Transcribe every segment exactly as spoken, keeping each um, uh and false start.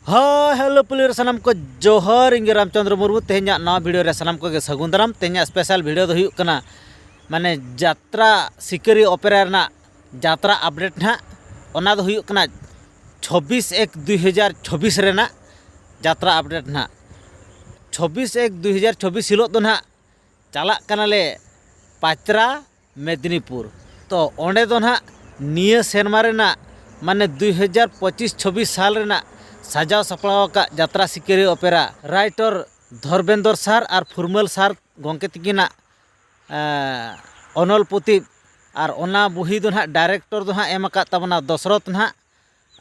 ᱦᱳᱭ, ᱦᱮᱞᱳ ᱯᱩᱞᱤ ᱨᱮ ᱥᱟᱱᱟᱢ ᱠᱚ ᱡᱚᱦᱟᱨ᱾ ᱤᱧ ᱜᱮ ᱨᱟᱢᱪᱚᱸᱫᱽᱨᱚ ᱢᱩᱨᱢᱩ᱾ ᱛᱮᱦᱮᱧᱟᱜ ᱱᱟᱣᱟ ᱵᱷᱤᱰᱤᱭᱳ ᱨᱮ ᱥᱟᱱᱟᱢ ᱠᱚᱜᱮ ᱥᱟᱹᱜᱩᱱ ᱫᱟᱨᱟᱢ᱾ ᱛᱮᱦᱮᱧᱟᱜ ᱥᱯᱮᱥᱟᱞ ᱵᱷᱤᱰᱤᱭᱳ ᱫᱚ ᱦᱩᱭᱩᱜ ᱠᱟᱱᱟ, ᱢᱟᱱᱮ, ᱡᱟᱛᱨᱟ ᱥᱤᱠᱟᱹᱨᱤᱭᱟᱹ ᱚᱯᱮᱨᱟ ᱨᱮᱱᱟᱜ ᱡᱟᱛᱨᱟ ᱟᱯᱰᱮᱴ ᱱᱟᱦᱟᱜ᱾ ᱚᱱᱟ ᱫᱚ ᱦᱩᱭᱩᱜ ᱠᱟᱱᱟ ᱪᱷᱚᱵᱵᱤᱥ ᱮᱠ ᱫᱩᱭ ᱦᱟᱡᱟᱨ ᱪᱷᱚᱵᱵᱤᱥ ᱨᱮᱱᱟᱜ ᱡᱟᱛᱨᱟ ᱟᱯᱰᱮᱴ ᱱᱟᱦᱟᱜ᱾ ᱪᱷᱚᱵᱵᱤᱥ ᱮᱠ ᱫᱩᱭ ᱦᱟᱡᱟᱨ ᱪᱷᱚᱵᱵᱤᱥ ᱦᱤᱞᱳᱜ ᱫᱚ ᱱᱟᱦᱟᱜ ᱪᱟᱞᱟᱜ ᱠᱟᱱᱟᱞᱮ ᱯᱟᱪᱨᱟ, ᱢᱮᱫᱽᱱᱤᱯᱩᱨ᱾ ᱛᱚ, ᱚᱸᱰᱮ ᱫᱚ ᱱᱟᱦᱟᱜ ᱱᱤᱭᱟᱹ ᱥᱮᱨᱢᱟ ᱨᱮᱱᱟᱜ, ᱢᱟᱱᱮ, ᱫᱩᱭ ᱦᱟᱡᱟᱨ ᱯᱚᱸᱪᱤᱥ ᱪᱷᱚᱵᱵᱤᱥ ᱥᱟᱞ ᱨᱮᱱᱟᱜ ᱥᱟᱡᱟᱣ ᱥᱟᱯᱲᱟᱣ ᱟᱠᱟᱫ ᱡᱟᱛᱨᱟ ᱥᱤᱠᱟᱹᱨᱤᱭᱟᱹ ᱚᱯᱮᱨᱟ, ᱨᱟᱭᱴᱚᱨ ᱫᱷᱚᱨᱵᱮᱱᱫᱚᱨ ᱥᱟᱨ ᱟᱨ ᱯᱷᱩᱨᱢᱟᱹᱞ ᱥᱟᱨ ᱜᱚᱢᱠᱮ ᱛᱤᱠᱤᱱᱟᱜ, ᱮᱸ, ᱚᱱᱚᱞ ᱯᱩᱛᱷᱤ᱾ ᱟᱨ ᱚᱱᱟ ᱵᱩᱦᱤ ᱫᱚ ᱱᱟᱦᱟᱜ ᱰᱟᱭᱨᱮᱠᱴᱚᱨ ᱫᱚ ᱦᱟᱸᱜ ᱮᱢ ᱟᱠᱟᱫ ᱛᱟᱵᱚᱱᱟ ᱫᱚᱥᱨᱚᱛᱷ ᱱᱟᱦᱟᱜ᱾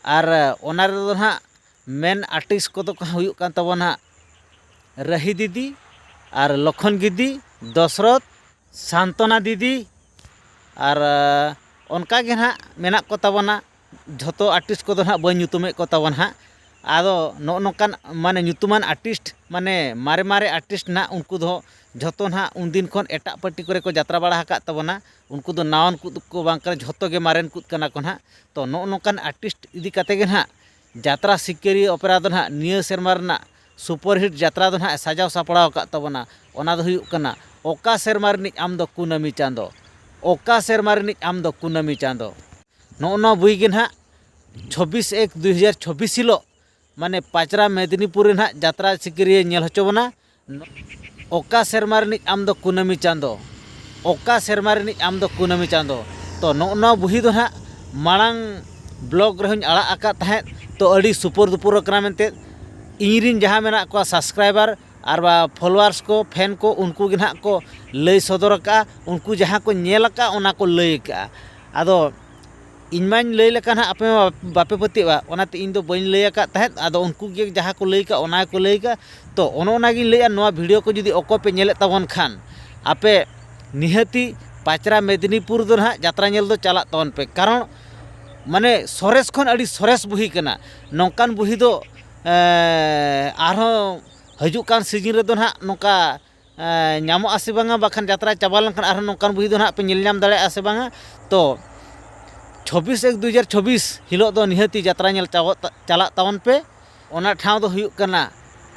ᱟᱨ ᱚᱱᱟ ᱨᱮᱫᱚ ᱱᱟᱦᱟᱜ ᱢᱮᱱ ᱟᱨᱴᱤᱥᱴ ᱠᱚᱫᱚ ᱠᱚ ᱦᱩᱭᱩᱜ ᱠᱟᱱ ᱛᱟᱵᱚᱱᱟ ᱦᱟᱸᱜ ᱨᱟᱹᱦᱤ ᱫᱤᱫᱤ ᱟᱨ ᱞᱚᱠᱷᱚᱱ ᱜᱤᱫᱤ, ᱫᱚᱥᱨᱚᱛᱷ, ᱥᱟᱱᱛᱚᱱᱟ ᱫᱤᱫᱤ, ᱟᱨ, ᱟᱸ, ᱚᱱᱠᱟ ᱜᱮ ᱱᱟᱦᱟᱜ ᱢᱮᱱᱟᱜ ᱠᱚ ᱛᱟᱵᱚᱱᱟ᱾ ᱡᱷᱚᱛᱚ ᱟᱨᱴᱤᱥᱴ ᱠᱚᱫᱚ ᱱᱟᱦᱟᱜ ᱵᱟᱹᱧ ᱧᱩᱛᱩᱢᱮᱫ ᱠᱚ ᱛᱟᱵᱚᱱᱟ ᱦᱟᱸᱜ᱾ ᱟᱫᱚ ᱱᱚᱜᱼᱚ ᱱᱚᱝᱠᱟᱱ, ᱢᱟᱱᱮ, ᱧᱩᱛᱩᱢᱟᱱ ᱟᱨᱴᱤᱥᱴ, ᱢᱟᱱᱮ, ᱢᱟᱨᱮ ᱢᱟᱨᱮ ᱟᱨᱴᱤᱥᱴ ᱱᱟᱦᱟᱜ, ᱩᱱᱠᱩ ᱫᱚ ᱡᱷᱚᱛᱚ ᱱᱟᱦᱟᱜ ᱩᱱᱫᱤᱱ ᱠᱷᱚᱱ ᱮᱴᱟᱜ ᱯᱟᱨᱴᱤ ᱠᱚᱨᱮ ᱠᱚ ᱡᱟᱛᱨᱟ ᱵᱟᱲᱟ ᱟᱠᱟᱫ ᱛᱟᱵᱚᱱᱟ᱾ ᱩᱱᱠᱩ ᱫᱚ ᱱᱟᱣᱟᱱ ᱠᱚ ᱫᱚ ᱠᱚ ᱵᱟᱝ ᱠᱟᱱᱟ, ᱡᱷᱚᱛᱚ ᱜᱮ ᱢᱟᱨᱮᱱ ᱠᱚ ᱠᱟᱱᱟ ᱠᱚ ᱱᱟᱦᱟᱜ᱾ ᱛᱚ, ᱱᱚᱜᱼᱚ ᱱᱚᱝᱠᱟᱱ ᱟᱨᱴᱤᱥᱴ ᱤᱫᱤ ᱠᱟᱛᱮ ᱜᱮ ᱱᱟᱦᱟᱜ ᱡᱟᱛᱨᱟ ᱥᱤᱠᱟᱹᱨᱤᱭᱟᱹ ᱚᱯᱮᱨᱟ ᱫᱚ ᱱᱟᱦᱟᱜ ᱱᱤᱭᱟᱹ ᱥᱮᱨᱢᱟ ᱨᱮᱱᱟᱜ ᱥᱩᱯᱟᱨᱦᱤᱴ ᱡᱟᱛᱨᱟ ᱫᱚ ᱱᱟᱦᱟᱜ ᱮ ᱥᱟᱡᱟᱣ ᱥᱟᱯᱲᱟᱣ ᱟᱠᱟᱫ ᱛᱟᱵᱚᱱᱟ᱾ ᱚᱱᱟ ᱫᱚ ᱦᱩᱭᱩᱜ ᱠᱟᱱᱟ, ᱚᱠᱟ ᱥᱮᱨᱢᱟ ᱨᱤᱱᱤᱡ ᱟᱢ ᱫᱚ ᱠᱩᱱᱟᱹᱢᱤ ᱪᱟᱸᱫᱚ, ᱚᱠᱟ ᱥᱮᱨᱢᱟ ᱨᱤᱱᱤᱡ ᱟᱢ ᱫᱚ ᱠᱩᱱᱟᱹᱢᱤ ᱪᱟᱸᱫᱚ᱾ ᱱᱚᱜᱼᱚ ᱱᱚᱣᱟ ᱵᱳᱭ ᱜᱮ ᱱᱟᱦᱟᱜ ᱪᱷᱚᱵᱵᱤᱥ ᱮᱠ ᱫᱩᱭ ᱦᱟᱡᱟᱨ ᱪᱷᱚᱵᱵᱤᱥ ᱦᱤᱞᱳᱜ, ᱢᱟᱱᱮ, ᱯᱟᱪᱨᱟ ᱢᱮᱫᱽᱱᱤᱯᱩᱨ ᱨᱮ ᱱᱟᱦᱟᱜ ᱡᱟᱛᱨᱟ ᱥᱤᱠᱟᱹᱨᱤᱭᱟᱹ ᱧᱮᱞ ᱦᱚᱪᱚ ᱵᱚᱱᱟ᱾ ᱚᱠᱟ ᱥᱮᱨᱢᱟ ᱨᱤᱱᱤᱡ ᱟᱢ ᱫᱚ ᱠᱩᱱᱟᱹᱢᱤ ᱪᱟᱸᱫᱚ, ᱚᱠᱟ ᱥᱮᱨᱢᱟ ᱨᱤᱱᱤᱡ ᱟᱢ ᱫᱚ ᱠᱩᱱᱟᱹᱢᱤ ᱪᱟᱸᱫᱚ᱾ ᱛᱚ, ᱱᱚᱜᱼᱚ ᱱᱚᱣᱟ ᱵᱩᱦᱤ ᱫᱚ ᱱᱟᱦᱟᱜ ᱢᱟᱲᱟᱝ ᱵᱞᱚᱜ ᱨᱮᱦᱚᱧ ᱟᱲᱟᱜ ᱟᱠᱟᱫ ᱛᱟᱦᱮᱸᱫ᱾ ᱛᱚ, ᱟᱹᱰᱤ ᱥᱩᱯᱚᱨ ᱫᱩᱯᱚᱨ ᱟᱠᱟᱱᱟ ᱢᱮᱱᱛᱮ᱾ ᱤᱧ ᱨᱤᱱ ᱡᱟᱦᱟᱸ ᱢᱮᱱᱟᱜ ᱠᱚᱣᱟ ᱥᱟᱵᱥᱠᱨᱟᱭᱵᱟᱨ ᱟᱨ ᱵᱟ ᱯᱷᱚᱞᱳᱣᱟᱨᱥ ᱠᱚ, ᱯᱷᱮᱱ ᱠᱚ, ᱩᱱᱠᱩ ᱜᱮ ᱱᱟᱦᱟᱜ ᱠᱚ ᱞᱟᱹᱭ ᱥᱚᱫᱚᱨ ᱟᱠᱟᱫᱼᱟ᱾ ᱩᱱᱠᱩ ᱡᱟᱦᱟᱸ ᱠᱚ ᱧᱮᱞ ᱟᱠᱟᱫᱼᱟ, ᱚᱱᱟ ᱠᱚ ᱞᱟᱹᱭ ᱟᱠᱟᱫᱼᱟ᱾ ᱟᱫᱚ ᱤᱧ ᱢᱟᱧ ᱞᱟᱹᱭ ᱞᱮᱠᱷᱟᱱ ᱦᱟᱸᱜ ᱟᱯᱮ ᱢᱟ ᱵᱟᱯᱮ ᱯᱟᱹᱛᱭᱟᱹᱜᱼᱟ, ᱚᱱᱟᱛᱮ ᱤᱧ ᱫᱚ ᱵᱟᱹᱧ ᱞᱟᱹᱭ ᱟᱠᱟᱫ ᱛᱟᱦᱮᱸᱫ᱾ ᱟᱫᱚ ᱩᱱᱠᱩ ᱜᱮ ᱡᱟᱦᱟᱸ ᱠᱚ ᱞᱟᱹᱭ ᱠᱟᱜ, ᱚᱱᱟ ᱜᱮᱠᱚ ᱞᱟᱹᱭ ᱠᱟᱜ᱾ ᱛᱚ, ᱚᱱᱮ ᱚᱱᱟᱜᱤᱧ ᱞᱟᱹᱭᱮᱫᱼᱟ, ᱱᱚᱣᱟ ᱵᱷᱤᱰᱤᱭᱳ ᱠᱚ ᱡᱩᱫᱤ ᱚᱠᱚᱭ ᱯᱮ ᱧᱮᱞᱮᱫ ᱛᱟᱵᱚᱱ ᱠᱷᱟᱱ, ᱟᱯᱮ ᱱᱤᱦᱟᱹᱛᱤ ᱯᱟᱪᱨᱟ ᱢᱮᱫᱽᱱᱤᱯᱩᱨ ᱫᱚ ᱱᱟᱦᱟᱜ ᱡᱟᱛᱨᱟ ᱧᱮᱞ ᱫᱚ ᱪᱟᱞᱟᱜ ᱛᱟᱵᱚᱱ ᱯᱮ᱾ ᱠᱟᱨᱚᱱ, ᱢᱟᱱᱮ, ᱥᱚᱨᱮᱥ ᱠᱷᱚᱱ ᱟᱹᱰᱤ ᱥᱚᱨᱮᱥ ᱵᱩᱦᱤ ᱠᱟᱱᱟ᱾ ᱱᱚᱝᱠᱟᱱ ᱵᱩᱦᱤ ᱫᱚ, ᱮᱸ, ᱟᱨᱦᱚᱸ ᱦᱤᱡᱩᱜ ᱠᱟᱱ ᱥᱤᱡᱤᱱ ᱨᱮᱫᱚ ᱱᱟᱦᱟᱜ ᱱᱚᱝᱠᱟ ᱮᱸ, ᱧᱟᱢᱚᱜᱼᱟ ᱥᱮ ᱵᱟᱝᱟ, ᱵᱟᱠᱷᱟᱱ ᱡᱟᱛᱨᱟ ᱪᱟᱵᱟ ᱞᱮᱱᱠᱷᱟᱱ ᱟᱨᱦᱚᱸ ᱱᱚᱝᱠᱟᱱ ᱵᱩᱦᱤ ᱫᱚ ᱱᱟᱦᱟᱜ ᱯᱮ ᱧᱮᱞ ᱧᱟᱢ ᱫᱟᱲᱮᱭᱟᱜᱼᱟ ᱥᱮ ᱵᱟᱝᱟ᱾ ᱛᱚ, ᱪᱷᱚᱵᱵᱤᱥ ᱮᱠ ᱫᱩ ᱦᱟᱡᱟᱨ ᱪᱷᱚᱵᱵᱤᱥ ᱦᱤᱞᱳᱜ ᱫᱚ ᱱᱤᱦᱟᱹᱛᱤ ᱡᱟᱛᱨᱟ ᱧᱮᱞ ᱪᱟᱵᱚ-, ᱪᱟᱞᱟᱜ ᱛᱟᱵᱚᱱ ᱯᱮ᱾ ᱚᱱᱟ ᱴᱷᱟᱶ ᱫᱚ ᱦᱩᱭᱩᱜ ᱠᱟᱱᱟ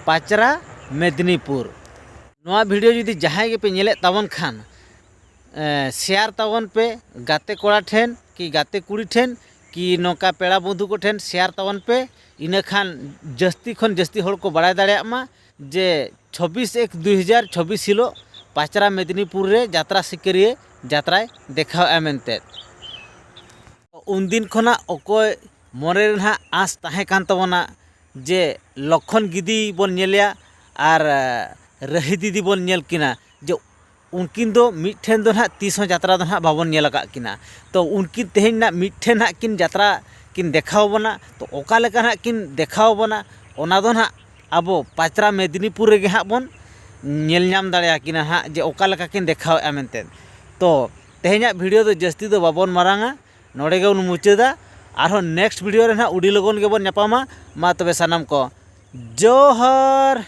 ᱯᱟᱪᱨᱟ ᱢᱮᱫᱽᱱᱤᱯᱩᱨ᱾ ᱱᱚᱣᱟ ᱵᱷᱤᱰᱤᱭᱳ ᱡᱩᱫᱤ ᱡᱟᱦᱟᱸᱭ ᱜᱮᱯᱮ ᱧᱮᱞᱮᱫ ᱛᱟᱵᱚᱱ ᱠᱷᱟᱱ, ᱮ, ᱥᱮᱭᱟᱨ ᱛᱟᱵᱚᱱ ᱯᱮ ᱜᱟᱛᱮ ᱠᱚᱲᱟ ᱴᱷᱮᱱ ᱠᱤ ᱜᱟᱛᱮ ᱠᱩᱲᱤ ᱴᱷᱮᱱ ᱠᱤ ᱱᱚᱝᱠᱟ ᱯᱮᱲᱟ ᱵᱚᱱᱫᱷᱩ ᱠᱚᱴᱷᱮᱱ ᱥᱮᱭᱟᱨ ᱛᱟᱵᱚᱱ ᱯᱮ᱾ ᱤᱱᱟᱹᱠᱷᱟᱱ ᱡᱟᱹᱥᱛᱤ ᱠᱷᱚᱱ ᱡᱟᱹᱥᱛᱤ ᱦᱚᱲ ᱠᱚ ᱵᱟᱲᱟᱭ ᱫᱟᱲᱮᱭᱟᱜ ᱢᱟ ᱡᱮ ᱪᱷᱚᱵᱵᱤᱥ ᱮᱠ ᱫᱩᱭ ᱦᱟᱡᱟᱨ ᱪᱷᱚᱵᱵᱤᱥ ᱦᱤᱞᱳᱜ ᱯᱟᱪᱨᱟ ᱢᱮᱫᱽᱱᱤᱯᱩᱨ ᱨᱮ ᱡᱟᱛᱨᱟ ᱥᱤᱠᱟᱹᱨᱤᱭᱟᱹ ᱡᱟᱛᱨᱟᱭ ᱫᱮᱠᱷᱟᱣᱮᱫᱼᱟ ᱢᱮᱱᱛᱮ᱾ ᱩᱱᱫᱤᱱ ᱠᱷᱚᱱᱟᱜ ᱚᱠᱚᱭ ᱢᱚᱱᱮ ᱨᱮ ᱱᱟᱦᱟᱜ ᱟᱸᱥ ᱛᱟᱦᱮᱸ ᱠᱟᱱ ᱛᱟᱵᱚᱱᱟ ᱡᱮ ᱞᱚᱠᱷᱚᱱ ᱜᱤᱫᱤ ᱵᱚᱱ ᱧᱮᱞᱮᱭᱟ ᱟᱨ, ᱮ, ᱨᱟᱹᱦᱤ ᱫᱤᱫᱤ ᱵᱚᱱ ᱧᱮᱞ ᱠᱤᱱᱟ, ᱡᱮ ᱩᱱᱠᱤᱱ ᱫᱚ ᱢᱤᱫ ᱴᱷᱮᱱ ᱫᱚ ᱱᱟᱦᱟᱜ ᱛᱤᱥ ᱦᱚᱸ ᱡᱟᱛᱨᱟ ᱫᱚ ᱱᱟᱦᱟᱜ ᱵᱟᱵᱚᱱ ᱧᱮᱞ ᱟᱠᱟᱫ ᱠᱤᱱᱟ᱾ ᱛᱚ ᱩᱱᱠᱤᱱ ᱛᱮᱦᱮᱧ ᱱᱟᱦᱟᱜ ᱢᱤᱫ ᱴᱷᱮᱱ ᱱᱟᱦᱟᱜ ᱠᱤᱱ ᱡᱟᱛᱨᱟ ᱠᱤᱱ ᱫᱮᱠᱷᱟᱣ ᱵᱚᱱᱟ᱾ ᱛᱚ ᱚᱠᱟ ᱞᱮᱠᱟ ᱱᱟᱦᱟᱜ ᱠᱤᱱ ᱫᱮᱠᱷᱟᱣ ᱵᱚᱱᱟ, ᱚᱱᱟ ᱫᱚ ᱱᱟᱦᱟᱜ ᱟᱵᱚ ᱯᱟᱪᱨᱟ ᱢᱮᱫᱽᱱᱤᱯᱩᱨ ᱨᱮᱜᱮ ᱦᱟᱸᱜ ᱵᱚᱱ ᱧᱮᱞ ᱧᱟᱢ ᱫᱟᱲᱮᱭᱟᱠᱤᱱᱟ ᱦᱟᱸᱜ ᱡᱮ ᱚᱠᱟ ᱞᱮᱠᱟ ᱠᱤᱱ ᱫᱮᱠᱷᱟᱣᱮᱫᱼᱟ ᱢᱮᱱᱛᱮ᱾ ᱛᱚ ᱛᱮᱦᱮᱧᱟᱜ ᱵᱷᱤᱰᱤᱭᱳ ᱫᱚ ᱡᱟᱹᱥᱛᱤ ᱫᱚ ᱵᱟᱵᱚᱱ ᱢᱟᱨᱟᱝᱟ, ᱱᱚᱰᱮ ᱜᱮᱵᱚᱱ ᱢᱩᱪᱟᱹᱫᱟ᱾ ᱟᱨᱦᱚᱸ ᱱᱮᱠᱥᱴ ᱵᱷᱤᱰᱤᱭᱳ ᱨᱮ ᱱᱟᱦᱟᱜ ᱟᱹᱰᱤ ᱞᱚᱜᱚᱱ ᱜᱮᱵᱚᱱ ᱧᱟᱯᱟᱢᱟ᱾ ᱢᱟ ᱛᱚᱵᱮ ᱥᱟᱱᱟᱢ ᱠᱚ ᱡᱚᱦᱟᱨ᱾